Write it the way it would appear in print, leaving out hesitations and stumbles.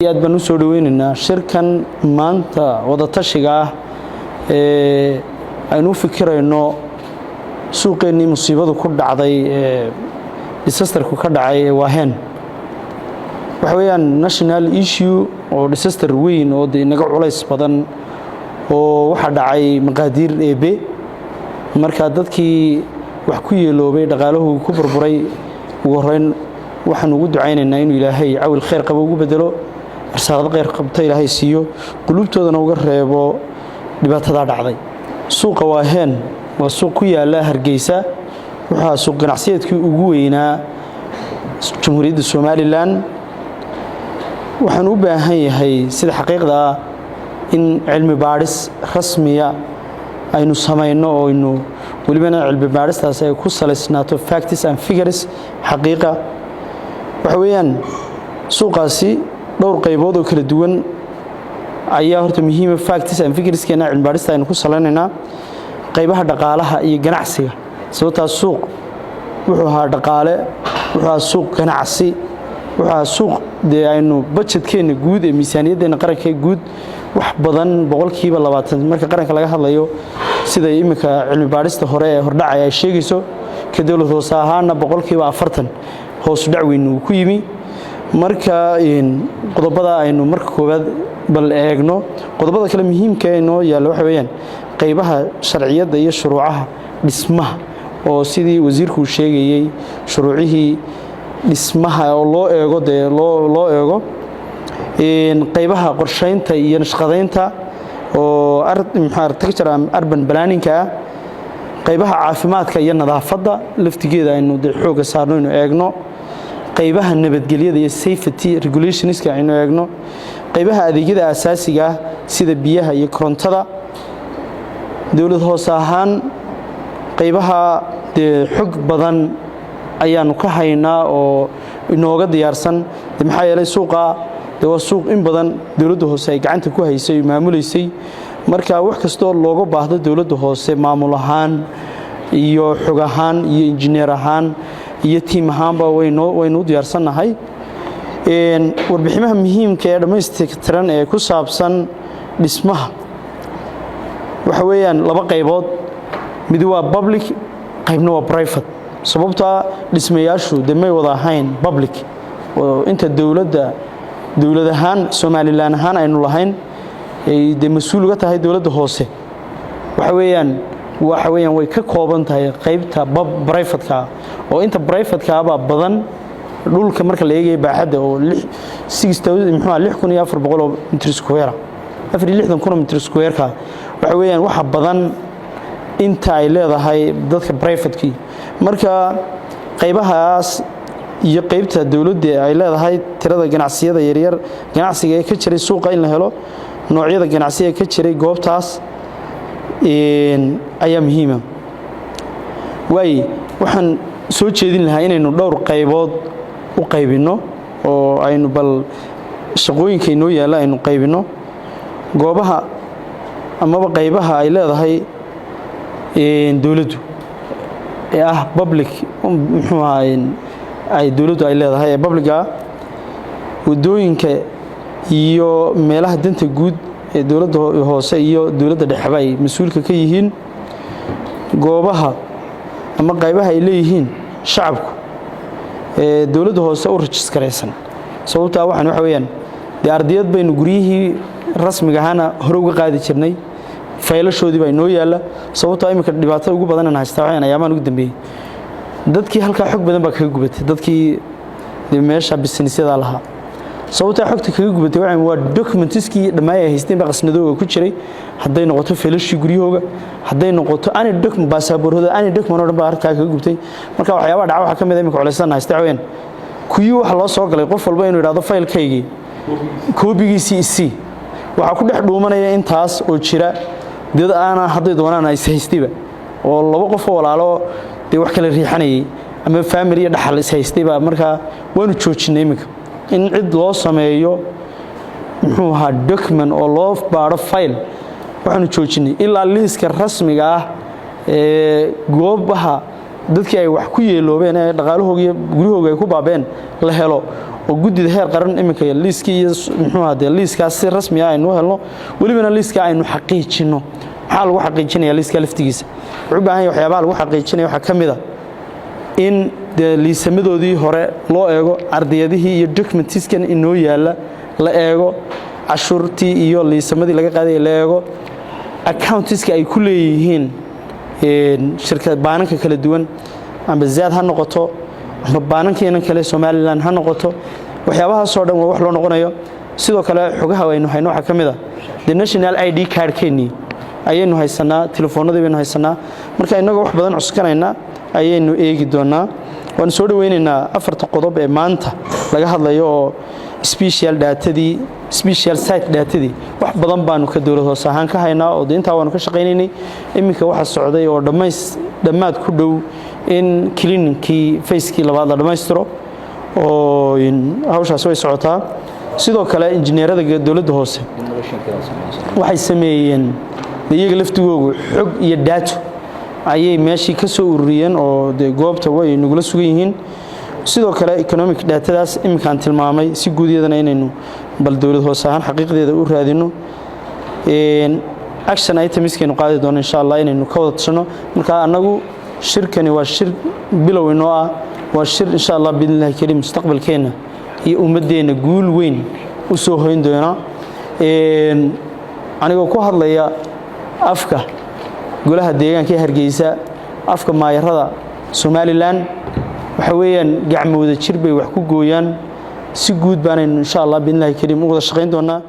Aad baan u soo dhaweynaynaa shirkan maanta wadatashiga ah ee aynu u fikirayno suuqeennii musiibadu ku dhacday ee disasterku ka dhacay ee Waaheen. Waxa weeyaan national issue oo disaster weyn oo dee inaga culays badan oo waxaa dhacay maqaadiir eebe. Marka dadkii wax ku yeeloobay, dhaqaaluhu ku burburay, ugu horreyn waxaan ugu ducaynaynaa inuu Ilaahay cawil khayr qabo ugu bedelo, arsaaqad khayr qabta Ilaahay siiyo, quluubtoodana uga reebo dhibaatadaa dhacday. Suuqa Waaheen waa suuq ku yaala Hargeysa. Wuxuu suuq ganacsiyeedkii ugu weynaa Jamhuuriyadda Somaliland. Waxaan u baahan yahay, sida xaqiiqda ah, in cilmi baadhis rasmiya aynu samayno oo aynu welibana cilmi baadhistaas ay ku salaysnaato facts and figures, xaqiiqa. Waxa weeyaan suuqaasi dhowr qaybood oo kala duwan ayaa horta muhiima. Facts and figureskeena cilmi baadhista aynu ku salaynaynaa qaybaha dhaqaalaha iyo ganacsiga, sababtaa suuq wuxuu ahaa dhaqaale, wuxuu ahaa suuq ganacsi, wuxuu ahaa suuq dee aynu budgetkeenna guud ee miisaaniyaddeenna qaranka guud wax badan, 20% marka qaranka laga hadlayo, sida iminka cilmi baadhista hore ee hordhacay ay sheegayso. Ka dowlad hoose ahaana 40% hoosu dhac weyn uu ku yimi. Marka qodobada aynu marka koowaad bal eegno, qodobada kale muhiimka ee inoo yaalla waxa weeyaan qaybaha sharciyadda iyo shuruucaha dhismaha, oo sidii wasiirku uu sheegayey shuruucihii dhismaha oo loo eego, dee loo eego qaybaha qorshaynta iyo nashqadaynta oo architecture urban planningka ah, qaybaha caafimaadka iyo nadaafadda laftigeeda aynu dee xoogga saarno, aynu eegno qaybaha nabadgelyada iyo safety regulationska, aynu eegno qaybaha adeegyada asaasiga ah sida biyaha iyo korontada. Dowlad hoose ahaan qaybaha dee xog badan ayaanu ka haynaa oo inooga diyaarsan de, maxaa yeelay suuqa de waa suuq in badan dowladda hoose ay gacanta ku haysay oo maamulaysay. Marka wax kastoo looga baahdo dowladda hoose maamul ahaan iyo xog ahaan iyo injineer ahaan iyo team ahaanba waynu u diyaarsannahay. Warbiximaha muhiimka ee dhammaystiran ee ku saabsan dhismaha waxa weeyaan laba qaybood: mid waa public, qaybna waa private, sababtaa dhismayaashu de may wada ahayn public oo inta dowladda, dowlad ahaan, Somaliland ahaan aynu lahayn, ay dee mas-uul uga tahay dowladda hoose, waxa weeyaan way ka kooban tahay qaybta privateka, oo inta privatekaabaa badan dhulka marka la eegaya baaxadda, oo muxuu 6400 oo mitr square, 64,000 oo mitr square-ka. Waxa weeyaan waxa badan inta ay leedahay dadka privatekii. Marka qaybahaas iyo qaybta dowladda ay leedahay, tirada ganacsiyada yaryar, ganacsiga ee ka jiray suuqa in la helo, noocyada ganacsi ee ka jiray goobtaas ayaa muhiima. Waaye waxaan soo jeedin lahaa inaynu dhowr qaybood u qaybinno oo aynu bal shaqooyinka inoo yaalla aynu qaybinno goobaha amaba qaybaha ay leedahay dowladdu ee ah public, muxuu ahaa, ay dowladdu ay leedahay ee publicga, waddooyinka iyo meelaha danta guud ee dowladda hoose iyo dowladda dhexeba ay mas-uulka ka yihiin, goobaha ama qaybaha ay leeyihiin shacabku ee dowladda hoose u rajiskaraysan. Sababtaa waxaan waxa weeyaan dee ardiyad baynu guryihii rasmiga ahaana hore uga qaadi jirnay, faylashoodii baa inoo yaalla. Sababtaa iminka dhibaatada ugu badan aan haystaa waxaan ayaamaan ugu dambeeyey dadkii halkaa xog badan baa kaga gubatay, dadkii dee meesha businessyada lahaa. Sababtaa xogta kaga gubatay waxaan waa documentskii dhammaay ay haysteen baa qasnadooga ku jiray, hadday noqoto faylashii guryahooga, hadday noqoto any document, baasaboorhooda, any document oo dhan baa halkaa kaga gubtay. Marka waxyaabaha dhaca waxaa ka mid ah iminka culaysan haysta waxaweyaan kuyii waxa loo soo galay qof walba inuu yidhahdo faylkaygii koobigiisii isii. Waxaa ku dhex dhuumanaya intaas oo jira dad aana hadday doonaan is haystayba, oo laba qof oo walaalo dee wax kala riixanayay ama family iyo dhaxal is haystayba. Markaa waanu joojinay iminka in cid loo sameeyo, muxuu ahaa, document oo loo baadho file. Waxaanu joojinay ilaa liiska rasmiga ah ee goobaha Dadkii ay wax ku yeeloobeen ee dhaqaalahooga iyo guryahooga ay ku baabeen la helo, oo guddida heer qaran iminka liiskii iyo muxuu ahaa dee liiskaas si rasmi ah aynu u helno, welibana liiskaa aynu xaqiijinno. Maxaa lagu xaqiijinaya liiskaa laftigiisa? Wuxuu u baahan yahay, waxyaabaha lagu xaqiijinaya waxaa ka mid a in dee liisamadoodii hore loo eego, ardiyadihii iyo documentskan inoo yaalla la eego, cashuurtii iyo liisamadii laga qaadaya la eego, accountiska ay ku leeyihiin shirka baananka kala duwan, amba Zaad ha noqoto amba baanankiinan kale Somaliland ha noqoto. Waxyaabahaasoo dhan waa wax loo noqonayo. Sidoo kale xogaha aynu hayno waxaa ka mid a the national ID cardkeennii ayaynu haysanaa, telefoonadii baynu haysanaa. Marka innagoo wax badan cuskanayna ayaynu eegi doonaa. Waanu soo dhaweynaynaa afarta qodob ee maanta laga hadlayo, oo special datadii, special site datadii, wax badan baanu ka dowlad hoose ahaan ka haynaa, oo de intaa waanu ka shaqaynaynay. Iminka waxaa socday oo dhammaad ku dhow in cleaningkii phasekii labaad la dhammaystiro, oo hawshaas way socotaa. Sidoo kale injineerada dowladda hoose waxay sameeyeen iyaga laftigoogu xog iyo data ayay meeshii ka soo ururiyeen, oo dee goobta way nagula sugan yihiin. Sidoo kale economic datadaas iminkaan tilmaamay si guud iyadana inaynu bal dowlad hoose ahaan xaqiiqdeeda u raadino, action itemskaynu qaadi doono, insha Allah, inaynu ka wada tashano. Marka annagu shirkani waa shir bilow inoo ah, waa shir, insha Allah, biidnillahi kariim, mustaqbalkeenna iyo ummaddeenna guul weyn u soo hoyn doona. Anigoo ku hadlaya afka golaha deegaanka ee Hargeysa, afka maayarada Somaliland, waxa weeyaan gacmo wada jir bay wax ku gooyaan. Si guud baanaynu, insha Allah, biidnillahi kariim, u wada shaqayn doonaa.